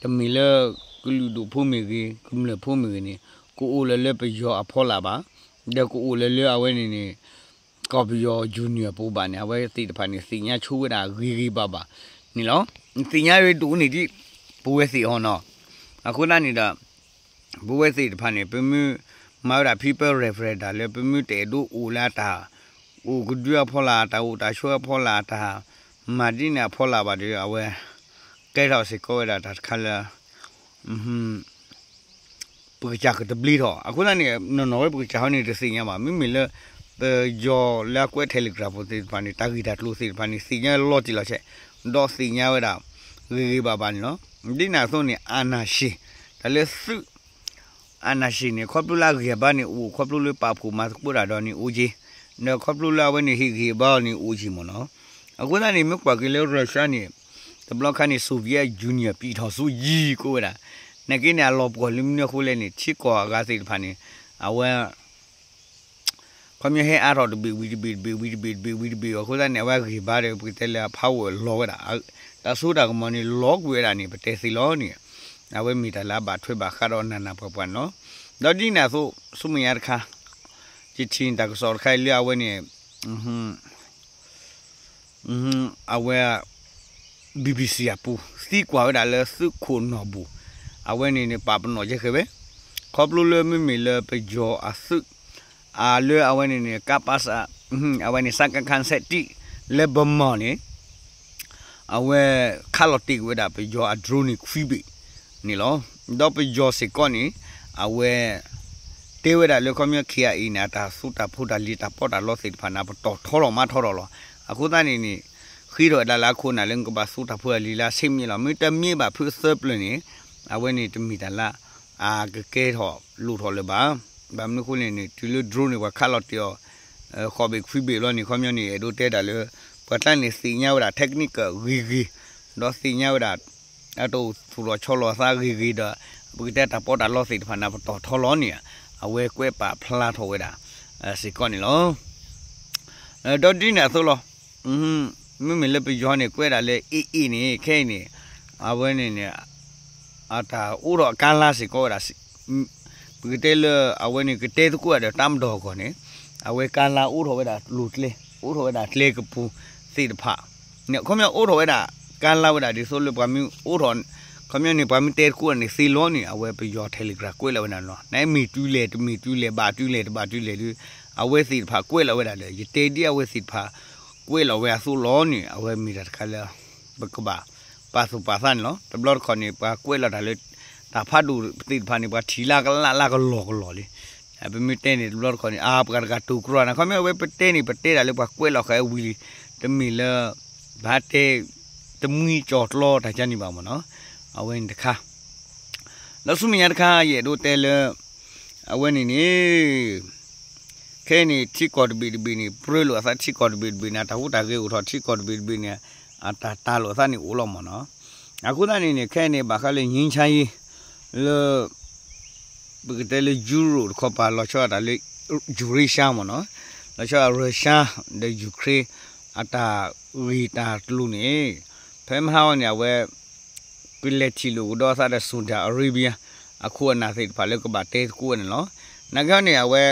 တမ့ၢ်လၢကလုာ်ဒူၣ်ဖိမ့ၢ်ဂ့ၤ ကမျၢၢ်ဖိမ့ၢ်ဂ့ၤန့ၣ် ကအိၣ်လၢၤလၢပယီၤအဖီလာ်ဘၣ်, ဒီးကအိၣ်လၢၤလၢအဝဲန့ၣ်န့ၣ် ကီၢ်ပယီၤ junior ပူၤဘၣ်န့ၣ် အဝဲသ့ၣ်တဖၣ်န့ၣ် သ့ၣ်ညါဆိဝဲဒၣ်ဂ့ၤဂ့ၤဘၣ်ဘၣ်န့ၣ်လီၤ. သ့ၣ်ညါဝဲဒိၣ်န့ၢ်ဒံး ပဝဲသ့ၣ်အီၤနီၤ. အဃိသတးန့ၣ်ဒီး ပဝဲသ့ၣ်တဖၣ်န့ၣ် ပမ့ၢ်မၤဝဲဒၣ် people referendum လၢပမ့ၢ်တအဲၣ်ဒိးအိၣ်လၢအတၢ် အိၣ်ကဒုအဖီလာ် တၢ်အိၣ်တၢ်ဆိးအဖီလာ် တၢ်မၤဒ်န့ၣ်အဖီလာ်ဘၣ်ဒီး အဝဲ ကဲထီၣ်စ့ၢ်ကီးဝဲဒၣ်တၢ်တခါလၢ ပကစၢ်ကတဘျ့ထီၣ်. အဃိသတးန့ၣ် နီၢ်နီၢ်ဝဲပကစၢ်ဟီန့ၣ် တသ့ၣ်ညါဘၣ်. မ့မ့ၢ်လၢ ပယီၤလၢအကွဲး Telegram ဖိသ့ၣ်တဖၣ်န့ၣ် တၢ်ဂ့ၢ်တၢ်ကျိၤသ့ၣ်တဖၣ်န့ၣ် သ့ၣ်ညါလီၤတံၢ်လီၤဆဲး ဒီးသ့ၣ်ညါဝဲဒၣ် ဂ့ၤဂ့ၤဘၣ်ဘၣ်န့ၣ်လီၤ. ဒ်န့ၣ်အသိးန့ၣ် အာဏာရှင် တၢ်လၢသုး အာဏာရှင်န့ၣ် ခီဖျိလၢအဂံၢ်အဘါန့ၣ်အိၣ် ခီဖျိလၢပာ်ဖှိၣ်မၤသကိးတၢ်ဒီးန့ၣ်အိၣ်က့ၤ, ဒီးခီဖျိလၢအဝဲန့ၣ်ဟ့ၣ်ဂံၢ်ဟ့ၣ်ဘါအီၤန့ၣ်အိၣ်က့ၤမ့ၢ်နီၤ. အဃိသတးန့ၣ် မ့ၢ်ကွၢ်က့ၤလၢ Russia န့ၣ် တဘျီခါန့ၣ် Soviet Union ပြည်ထောင်စုကြီး ကိးဝဲဒၣ်, နာ်က့န့ၣ် အလီၤပှီၢ်လၢမနုၤအဃိလဲၣ်န့ၣ် ထံကီၢ်အဂၤသ့ၣ်တဖၣ်န့ၣ် အဝဲ ခီပညီဟဲအါထီၣ်တဘ့ၣ်ဝံၤတဘ့ၣ်တဘ့ၣ်ဝံၤတဘ့ၣ်တဘ့ၣ်ဝံၤတဘ့ၣ်အဃိသတးန့ၣ် အဝဲအဂံၢ်ဘါဒီး ပကတဲလၢအ power လီၤဝဲဒၣ်, တၢ်စိတၢ်ကမီၤန့ၣ် လီၤကွံာ်ဝဲဒၣ်န့ၣ် ပတဲသ့လီၤန့ၣ်, အဝဲမ့ၢ်တၢ်လၢအဘၣ်ထွဲဘၣ်ဃးဒီးနးနးပှၤပှၤန့ၣ်လီၤ. ဒီးဒ်န့ၣ်အသိး ဆူမဲာ်ညါတခါ ယထံၣ်န့ၢ်တၢ်ကစီၣ်တခါအံၤလၢအဝဲန့ၣ် အဝဲ BBC အပူၤ သံကွၢ်ဝဲဒၣ်လၢသုးခိၣ်နီၢ်ဘူၣ် အဝဲန့ၣ်န့ၣ် ပာ်ပနီၣ်ကဲဃဲၤဝဲ ခီဖျိလၢမ့မ့ၢ်လၢပယီၤအသုး အလၢအဝဲန့ၣ်န့ၣ် ကပစ အဝဲန့ၣ် စကခ ဆယ့်တစ် လၢဗမီၢ်န့ၣ် အဝဲခးလီၤတ့ၢ်ကွံာ်ဝဲဒၣ်ပယီၤအ drone န့ၣ် ခွံဘ့ၣ်န့ၣ်လီၤ. ဒီးပယီၤစ့ၢ်ကီးန့ၣ် အဝဲ တဲဝဲဒၣ်လၢခီပညီ KIA န့ၣ် အတၢ်သူတၢ်ဖိတၢ်လံၤတၢ်ပီးတၢ်လီသ့ၣ်တဖၣ်န့ၣ် ပတီၢ်ထီလီၤမၤထီထီၣ်လီၤ. အဃိသတးန့ၣ်န့ၣ် ဃ့ထီၣ်ဝဲဒၣ်လၢအခိၣ်နၢ်လၢနကဘၣ်သူတၢ်ဖိတၢ်လံၤလၢအဆ့မ့ၢ်လီၤ. မ့ၢ်တမ့ၢ်ဘၣ်ဖုသၢပျၢၤန့ၣ် အဝဲန့ၣ်တမ့ၢ်တၢ်လၢ အကကဲထီၣ်လိၣ်ထီၣ်လၢၤဘၣ်. ဘၣ်မနုၤအဃိလဲၣ်န့ၣ် တုၤလၢ drone န့ၣ် ပှၤခးလီၤတ့ၢ်အီၤ ဃိးဘ့ၣ်ခွံဘ့ၣ်ဘျီန့ၣ် ခီပညီန့ၣ် အဲၣ်ဒိးတဲဒၣ်လၢ ပှၤကျါန့ၣ်သ့ၣ်ညါဝဲဒၣ် technique ဂ့ၤဂ့ၤ ဒီးသ့ၣ်ညါဝဲဒၣ် အတအိၣ်သူၣ်ထီၣ်ဆီလီၤအသးဂ့ၤဂ့ၤဒီး ပကတဲတၢ်ပီးတၢ်လီသ့ၣ်တဖၣ်န့ၣ် ပတီၢ်ထီလီၤန့ၣ် အဝဲကွဲးပာ်ဖျါထီၣ်ဝဲဒၣ် စ့ၢ်ကီးန့ၣ်လီၤ. ဒီးဒ်န့ၣ်အသိးလီၤ. မ့မ့ၢ်လၢပယီၤန့ၣ် ကွဲးဒၣ်လၢ AA န့ၣ် ခဲအံၤန့ၣ် အဝဲန့ၣ်န့ၣ် အတၢ်အိးထီၣ်ကါလါစ့ၢ်ကီးဝဲဒၣ် ပကတဲလၢအဝဲန့ၣ် ကတဲသကိးဒီးတၢ်မၤဒီးအဂီၢ်န့ၣ် အဝဲကါလါအိးထီၣ်ဝဲဒၣ်လိၤကျဲ အိးထီၣ်ဝဲဒၣ်ကျဲကပူၤသ့ၣ်တဖၣ်န့ၣ် ခီပညီအိးထီၣ်ဝဲဒၣ် ကါလါဝဲဒၣ်ဒ်သိးလၢပှၤမ့ၢ်အိးထီၣ် ခီပညီန့ၣ် ပှၤမ့ၢ်တဲသကိးန့ၣ်သ့လီၤန့ၣ် အဝဲပယီၤ Telegram ကွဲးလီၤဝဲဒၣ်န့ၣ်လီၤ. နမ့ၢ်တုၤလဲၣ် တမ့ၢ်တုၤလဲၣ် ဘၣ်တုၤလဲၣ် တဘၣ်တုၤလဲၣ်ဒီး အဝဲသ့ၣ်တဖၣ်ကွဲးလီၤဝဲဒၣ်ဒီး ယတဲဒ်အဝဲသ့ၣ်တဖၣ် ကွဲးလီၤဝဲအသိးလီၤန့ၣ် အဝဲမ့ၢ်တၢ်တခါလၢ ပကဘၣ်ပာ်သူၣ်ပာ်သးန့ၣ်လီၤ. တဘျီတခီၣ်န့ၣ် ပှၤကွဲးလီၤတၢ်လၢ တၢ်ဖးဒိၣ်သ့ၣ်တဖၣ်န့ၣ် ပှၤထံၣ်လၢကလၢ်လၢကလီၢ်ကလီၢ်လံ. ပမ့ၢ်တဲန့ၣ်တဘျီတခီၣ်န့ၣ် အပှၤတဂၤတိၤကြီန့ၣ် ခီမ့ၢ်အဝဲပတဲန့ၣ် ပတဲဒၣ်လၢပှၤကွဲးလီၤဃာ်ဝံၤလံ, တမ့ၢ်လၢ ဘၣ်တဲ တမှံကၠီၤကျီတၢ်ကန့ၣ်ဘၣ်မ့ၢ်နီၤ, အဝဲန့ၣ်တခါ ဒီးဆူမဲာ်ညါတခါ ယအဲၣ်ဒိးတဲလၢ အဝဲန့ၣ်န့ၣ် ခဲအံၤန့ၣ် ထံကီၢ်တဘ့ၣ်တဘ့ၣ်န့ၣ် ပြၢလိာ်အသး ထံကီၢ်တဘ့ၣ်တဘ့ၣ်န့ၣ် အတၢ်ဟူးတၢ်ဂဲၤအိၣ်ထီၣ် ထံကီၢ်တဘ့ၣ်တဘ့ၣ်န့ၣ် အတၢ်တၢ်လိာ်အသးန့ၣ်အိၣ်လီၤမ့ၢ်နီၤ. အဃိသတးန့ၣ်န့ၣ် ခဲအံၤန့ၣ် ဘၣ်ဃးလၢ ငြိမ်းချမ်းရေး လၢ ပကတဲလၢ Europe တခီပၤ လီၤဆီဒၣ်တၢ်လၢ Eurasia မ့ၢ်နီၤ, လီၤဆီဒၣ် Russia ဒီး Ukraine အတၢ်ဂ့ၢ်တၢ်ကျိၤန့ၣ် ဖဲမဟါအံၤန့ၣ် အဝဲ ကလဲၤထံၣ်လိာ်ကဒီးအသးဒီး Saudi Arabia အခိၣ်အနၢ်သ့ၣ်တဖၣ်လၢကဘၣ်တဲသကိးဝဲန့ၣ်လီၤ. နာ်က့န့ၣ် အဝဲ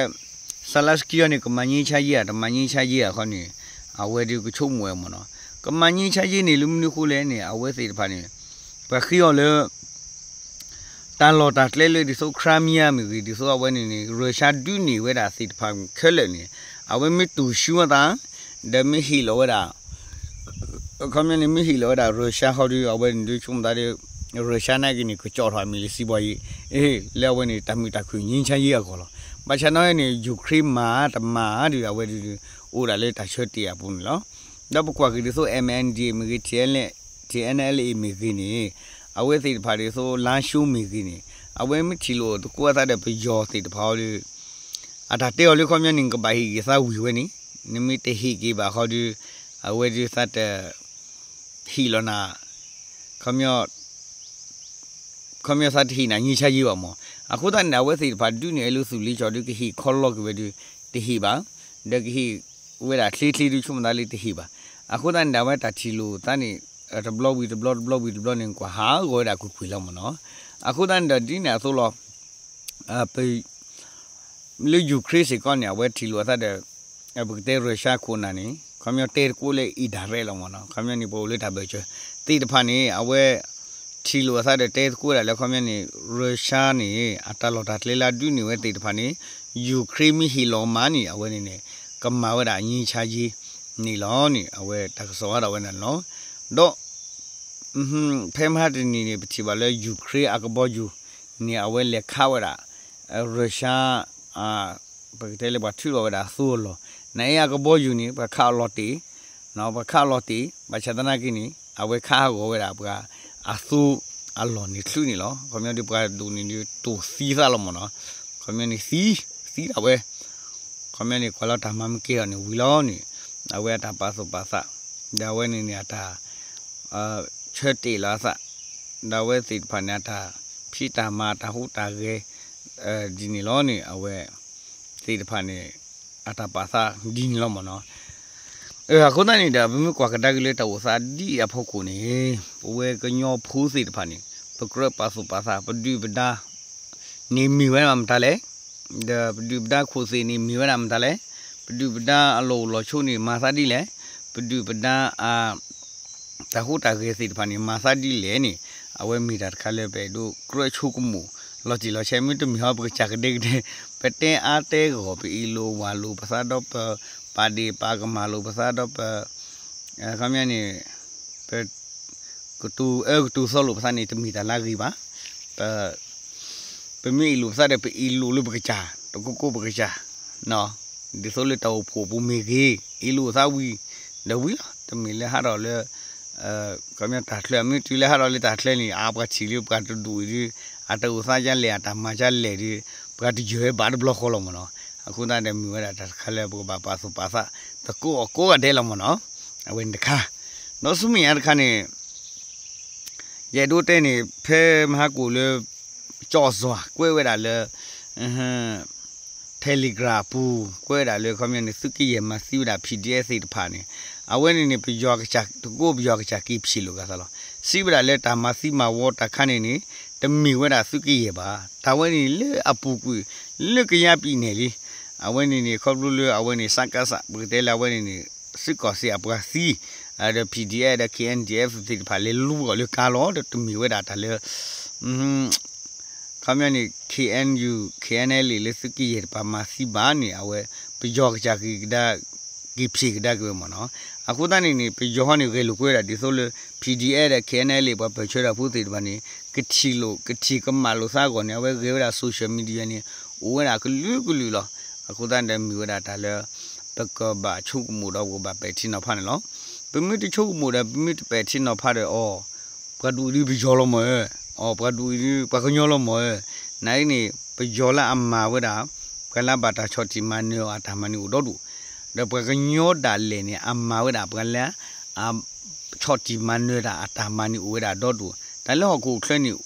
Zelenskyy န့ၣ် ကမၤငြိမ်းချမ်းရေးဧါ တမၤငြိမ်းချမ်းရေးဧါခီန့ၣ် အဝဲဒုးကဆိကမိၣ်ဝဲမ့ၢ်နီၤ. ကမၤငြိမ်းချမ်းရေးန့ၣ် လၢမနုၤအဃိလဲၣ်န့ၣ် အဝဲသ့ၣ်တဖၣ်န့ၣ် ပှၤဃ့အီၤလၢ တၢ်လီၢ်တၢ်ကျဲလၢဒ်သိး Crimea မ့ၢ်ဂ့ၤ ဒ်သိးအဝဲန့ၣ်န့ၣ် Russia ဒုးန့ၢ်ဝဲဒၣ်သ့ၣ်တဖၣ်ခဲလၢာ်န့ၣ် အဝဲမ့ၢ်တူၢ်ဆူအသး ဒီးမ့ၢ်ဟ့ၣ်လီၤဝဲဒၣ် ခီပညီန့ၣ် မ့ၢ်ဟ့ၣ်လီၤဝဲဒၣ် Russia ဃီဒီး အဝဲန့ၣ်ဒုးဆိကမိၣ်သးဒီး Russia နာ်က့န့ၣ် ကကၠီၣ်ထီၣ်အမံၤလၢ စီးပွားရေး လၢအဝဲန့ၣ် တၢ်မုာ်တၢ်ခုၣ် ငြိမ်းချမ်းရေး အဂီၢ်လီၤ. ဘၣ်ဆၣ်နီၤန့ၣ် Ukraine မၤတမၤဒီး အဝဲဒုး အိၣ်ဒၣ်လၢတၢ်ဆၢတဲာ်အပူၤန့ၣ်လီၤ. ဒီးပကွၢ်က့ၤဒ်သိး M N D A မ့ၢ်ဂ့ၤ T N L A မ့ၢ်ဂ့ၤန့ၣ် အဝဲသ့ၣ်တဖၣ်ဒ်သိး လါၡိမ့ၢ်ဂ့ၤန့ၣ် အဝဲမ့ၢ်ထံၣ်လိာ်သကိးအသးဒီးပယီၤသ့ၣ်တဖၣ်အီၤဒီး အတၢ်တဲအီၤလၢခီပညီန့ၣ် နကဘၣ်ဟ့ၣ်က့ၤသးဝံၤဝဲန့ၣ် နမ့ၢ်တဟ့ၣ်က့ၤဘၣ်ဃီဒီး အဝဲဒုးသးတ ဟ့ၣ်လီၤနၤ ခီပညီ ခီပညီသးတဟ့ၣ်နၤ ငြိမ်းချမ်းရေး ဘၣ်မး. အဃိသတးန့ၣ်ဒီး အဝဲသ့ၣ်တဖၣ်ဒုးန့ၢ်အလၢသူၣ်လံကၠီဒုးကဟ့ၣ်ခီလီၤက့ၤဝဲဒုး တဟ့ၣ်ဘၣ်, ဒီးကဟ့ၣ်ဝဲဒၣ်ချ့ချ့ဒုး ဆိကမိၣ်သးလၢတဟ့ၣ်ဘၣ်. အဃိသတးန့ၣ်ဒီး အဝဲတၢ်ထံၣ်လိာ်သးန့ၣ် တဘျီဝံၤတဘျီ တဘျီဝံၤတဘျီန့ၣ် ကွၢ်ဟးဂီၤဝဲဒၣ်ကွ့ၢ်ကွ့ၢ်လီၤမးနီၤ. အဃိသတးန့ၣ်ဒီး ဒ်န့ၣ်အသိးလီၤ လၢ Ukraine စ့ၢ်ကီးန့ၣ် အဝဲထံၣ်လိာ်အသးဒီး ပကတဲ Russia ခိၣ်နၢ်န့ၣ် ခီပညီတဲသကိးလၢ indirect လီၤမးနီၤ. ခီပညီန့ၣ် ပအိၣ်လၢတၢ်ဘၢၣ်စၢၤသ့ၣ်တဖၣ်န့ၣ် အဝဲ ထံၣ်လိာ်အသးဒီးတဲသကိးဝဲဒၣ်လၢ ခီပညီန့ၣ် Russia န့ၣ် အတၢ်လီၢ်တၢ်ကျဲလၢအဒုးန့ၢ်ဝဲသ့ၣ်တဖၣ်န့ၣ် Ukraine မ့ၢ်ဟ့ၣ်လီၤမးန့ၣ် အဝဲန့ၣ်န့ၣ် ကမၤဝဲဒၣ် ငြိမ်းချမ်းရေး န့ၣ်လီၤန့ၣ် အဝဲတၢ်ကစီၣ်ဟးထီၣ်ဝဲဒၣ်န့ၣ်လီၤ. ဒီး ဖဲမဟါတနံၤန့ၣ် ပထံၣ်ဘၣ်လၢ Ukraine အကဘီယူၤန့ၣ် အဝဲလဲၤခးဝဲဒၣ် Russia ပကတဲလၢပှၤထုးထီၣ်ဝဲဒၣ်အသိအလီၢ်, နအဲၣ်အကဘီယူၤန့ၣ် ပှၤခးအလီၤတ့ၢ်, ပှၤခးအလီၤတ့ၢ် ဘၣ်ဆၣ်သနာ်က့န့ၣ် အဝဲခးဟးဂီၤဝဲဒၣ်ပှၤအသိအလီၢ်န့ၣ်ချုးန့ၣ်လီၤ. ခီပညီဒ်ပှၤဒိၣ်န့ၣ်ဒ်တိၢ်သံသးလီၤမးနီၤ. ခီပညီန့ၣ်သံ, သံဒၣ်ဝဲ ခီပညီန့ၣ် ကွၢ်လီၤတၢ်မၤမ့ၢ်ကဲထီၣ်န့ၣ်ဝံၤလီၤန့ၣ် အဝဲအတၢ်ပာ်သူၣ်ပာ်သး ဒီးအဝဲန့ၣ်န့ၣ် အတၢ် ဆၢတဲာ်လီၤအသး ဒီးအဝဲသ့ၣ်တဖၣ်န့ၣ် အတၢ်ဖံးတၢ်မၤ တၢ်ဟူးတၢ်ဂဲၤ ဒ်န့ၣ်လီၤန့ၣ် အဝဲသ့ၣ်တဖၣ်န့ၣ် အတၢ်ပာ်သးဒ်န့ၣ်လီၤမးနီၤ. အဃိသတးန့ၣ်ဒီး ပမ့ၢ်ကွၢ်ကဒါက့ၤလၢတၢ်အိၣ်သးဒ်အံၤအဖီခိၣ်န့ၣ် ပဝဲကညီဖိသ့ၣ်တဖၣ်န့ၣ် ပကြၢးပာ်သူၣ်ပာ်သး ပဒုၣ်ပဒါ န့ၣ်မ့ၢ်ဝဲဒၣ်မတၤလဲၣ်, ဒီးပဒုၣ်ပဒါခိၣ်သ့ၣ်န့ၣ်မ့ၢ်ဝဲဒၣ်မတၤလဲၣ်, ပဒုၣ်ပဒါအလီၢ်အိၣ်လီၢ်ဆိးန့ၣ်မၤသးဒ်လဲၣ်, ပဒုၣ်ပဒါအ တၢ်ဟူးတၢ်ဂဲၤသ့ၣ်တဖၣ်န့ၣ် မၤသးဒ်လဲၣ်န့ၣ် အဝဲမ့ၢ်တၢ်တခါလၢပအဲၣ်ဒိးကြၢးဆိကမိၣ် လီၤတံၢ်လီၤဆဲး မ့တမ့ၢ်ဟီပကစၢ်ကဒဲကဒဲ ပတဲအါတဲဂီၢ် ပအ့ၣ်လိာ်ဝၢ်လိာ်ပသးဒီးပ ပာ်ဒ့ၣ်ပာ်ကမၣ်လိာ်ပသးဒီးပ ခီပညီန့ၣ် ပ ကတိၤအၢကတိၤသီလိာ်ပသးန့ၣ် တမ့ၢ်တၢ်လၢအဂ့ၤဘၣ်. ပ ပမ့ၢ်အ့ၣ်လိာ်ပသးဒီး ပအ့ၣ်လိာ်လၢပကစၢ် တကိးကိးပကစၢ် ဒ်သိးလၢတၢ်အိၣ်ဖှိၣ်ပူၤမ့ၢ်ဂ့ၤ အ့ၣ်လိာ်သးဝံၤ ဒီးဝံၤလီၤ. တမ့ၢ်လၢဟးထီၣ်လၢ ခီပညီတၢ်ချၢ မ့ၢ်တုၤလၢဟးထီၣ်လၢတၢ်ချၢန့ၣ် အါပှၤထံၣ်လၢပှၤတဒူၣ်အံၤဒီး အတၢ်အိၣ်သးကလဲၣ် အတၢ်မၤကလဲၣ်ဒီး ပှၤတယၢၤဝဲဘၣ်တဘျီဃီလီၤမးနီၤ. အဃိသတးဒီးမ့ၢ်ဝဲဒၣ်တၢ်တခါလၢပကဘၣ်ပာ်သူၣ်ပာ်သး သကိးအကိးဂၤဒဲးလီၤမးနီၤ. အဝဲန့ၣ်တခါ ဒီးဆူမဲာ်ညါတခါန့ၣ် ယအဲၣ်ဒိးတဲန့ၣ် ဖဲမဟါကိၣ်လၢ ကၠီၣ်စွၤ ကွဲးဝဲဒၣ်လၢ Telegram အပူၤ ကွဲးဝဲဒၣ်လၢ ခီပညီန့ၣ် သုးကယဲၢ်မၤသံဝဲဒၣ် P D F သ့ၣ်တဖၣ်န့ၣ် အဝဲန့ၣ်န့ၣ် ပယီၤကစၢ် တကိးပယီၤကစၢ်က့ၤဖျ့ၣ်လိာ်ကသးလီၤ. စံးဝဲဒၣ်လၢတၢ်မၤသံမၤဝီတၢ်ခါန့ၣ်န့ၣ် တမ့ၢ်ဝဲဒၣ်သုးကယဲၢ်ဘၣ်. တၢ်ဝဲန့ၣ်လၢအပူၤကွံာ် လၢကယါပံာ်နဲၣ်လံ. အဝဲန့ၣ်န့ၣ် ခီဖျိလၢအဝဲန့ၣ် စကစ ပကတဲလၢအဝဲန့ၣ်န့ၣ် စ့ၢ်ကီးစ့ၢ်အပှၤသံ ဒီး P D F ဒီး K N D F သ့ၣ်တဖၣ်လဲၤလူၤအီၤလၢကါလီၤ. ဒီးတမ့ၢ်ဝဲဒၣ်တၢ်လၢ ခီပညီန့ၣ် K N U K N L A လၢသုးကယဲၢ်တပၤမၤသံဘၣ်န့ၣ် အဝဲ ပယီၤကစၢ်က့ၤကဒါ က့ၤဖျ့ၣ်ကဒါက့ၤဝဲမးနီၤ. အဃိသတးန့ၣ်န့ၣ် ပယီၤဟီန့ၣ် ဂဲၤလိာ်ကွဲဝဲဒၣ်ဒ်သိးလၢ P D F ဒီး K N L A ပှၤပၢၢ်ဆၢတၢ်ဖိသ့ၣ်တဖၣ်န့ၣ် ကထံၣ်လိာ် ကထံၣ်ကမၣ်လိာ်သးအဂီၢ်န့ၣ် အဝဲဂဲၤဝဲဒၣ် social media န့ၣ် အိၣ်ဝဲဒၣ်ကလုာ်ကလုာ်လီၤ. အဃိသတးန့ၣ်ဒီး မ့ၢ်ဝဲဒၣ်တၢ်လၢ ပကဘၣ်ဆိကမိၣ်ဒီးပကဘၣ်ပဲာ်ထံနီၤဖးန့ၣ်လီၤ. ပမ့ၢ်တဆိကမိၣ်ဒီး ပမ့ၢ်တပဲာ်ထံနီၤဖးဒီးအီၤ ပှၤဒူၣ်အံၤဒုးပယီၤလီၤမၢ်ဧၢ, အီၤ ပှၤဒူၣ်အံၤဒုး ပှၤကညီလီၤမၢ်ဧၢ, နာ်အံၤန့ၣ် ပယီၤလၢအမၤဝဲဒၣ် ပှၤလၢအဘၣ်တၢ်ဆီၣ်တံၢ်မၤနၢၤအီၤအတၢ်မၤန့ၣ်အိၣ်ဒီဒူၣ်, ဒီးပှၤကညီဒၣ်လဲာ်န့ၣ် အမၤဝဲဒၣ်ပှၤလၢ အ ဆီၣ်တံၢ်မၤနၢၤတၢ်အတၢ်မၤန့ၣ်အိၣ်ဝဲဒၣ်ဒီဒူၣ်, တၢ်လၢဟီၣ်ခိၣ်ချၢန့ၣ်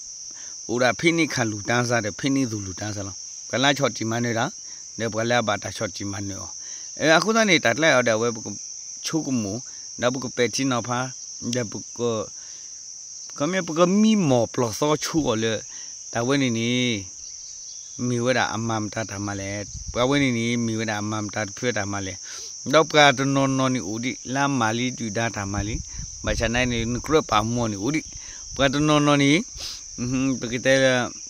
အိၣ်ဒၣ်ဖဲန့ၣ်ခၣ်လူၢ်တၢ်စၢ်ဒီး ဖဲန့ၣ်သူၣ်လူၢ်တၢ်စၢ်လီၤ. ပှၤလၢအဆီၣ်တံၢ်မၤနၢၤတၢ် ဒီးပှၤလၢအဘၣ်တၢ်ဆီၣ်တံၢ်မၤနၢၤအီၤ, အဃိသတးန့ၣ် တၢ်ကျါအံၤဒီး အဝဲပကဆိကမိၣ် ဒီးပကပဲာ်ထံနီၤဖး ဒီးပက ခီမ့ၢ်ပကမံမီၢ်ပျီၢ်သီဆိအီၤလၢ တၢ်ဝဲန့ၣ်န့ၣ် မ့ၢ်ဝဲဒၣ်အမၤမတၤတၢ်မၤလဲၣ်, ပှၤဝဲန့ၣ်န့ၣ် မ့ၢ်ဝဲဒၣ်အမၤမတၤတဖုတၢ်မၤလဲၣ်, ဒီးပှၤတနီၤနီၤန့ၣ်အိၣ်ဒံး လၢအမၤလံဒုၣ်ဒါတၢ်မၤလံ, ဘၣ်ဆၣ်နာ်န့ၣ် နကြၢးပာ်မူအီၤန့ၣ်အိၣ်ဒံး, ပှၤတနီၤနီၤန့ၣ် ပကတဲလၢ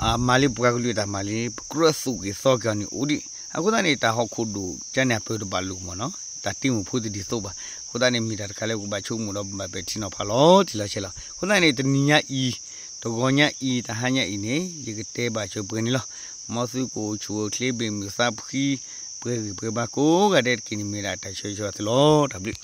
အမၤလံပှၤကလုာ်တၢ်မၤလံ ပကြၢးသူၣ်က့ၤသီက့ၤအီၤန့ၣ်အိၣ်ဒံး, အဃိသတးန့ၣ် တၢ်ဟီၣ်ခိၣ်ဒိၣ်ကါန့ၣ် အပၢၤတဘၣ်လိာ်မၢ်နီၤ, တၢ်တ့မူဖိတဒ်သိးဘၣ်, အဃိသတးန့ၣ် မ့ၢ်တၢ်တခါလၢပကဘၣ်ဆိကမိၣ်ဒီးပဘၣ်ပဲာ်ထံနီၤဖးလီၤ တံၢ်လီၤဆဲးလီၤ. အဃိသတးန့ၣ် တနံၤညါအံၤ တဂီၤညါအံၤ တဟါညါအံၤန့ၣ် ယကတဲဘၣ်ဆိပှဲၤန့ၣ်လီၤ. မ်သုကအိၣ်ဆူၣ်အိၣ်ချ့ ဘၣ်မုာ်သးဖှံ ပှဲၤဂံၢ်ပှဲၤဘါကိးဂၤဒဲးတက့ၢ်န့ၣ် မ့ၢ်ဒၣ်တၢ်ဆၢဂ့ၤဆၢဝါသုလီၤ. တၢ်ဘျုး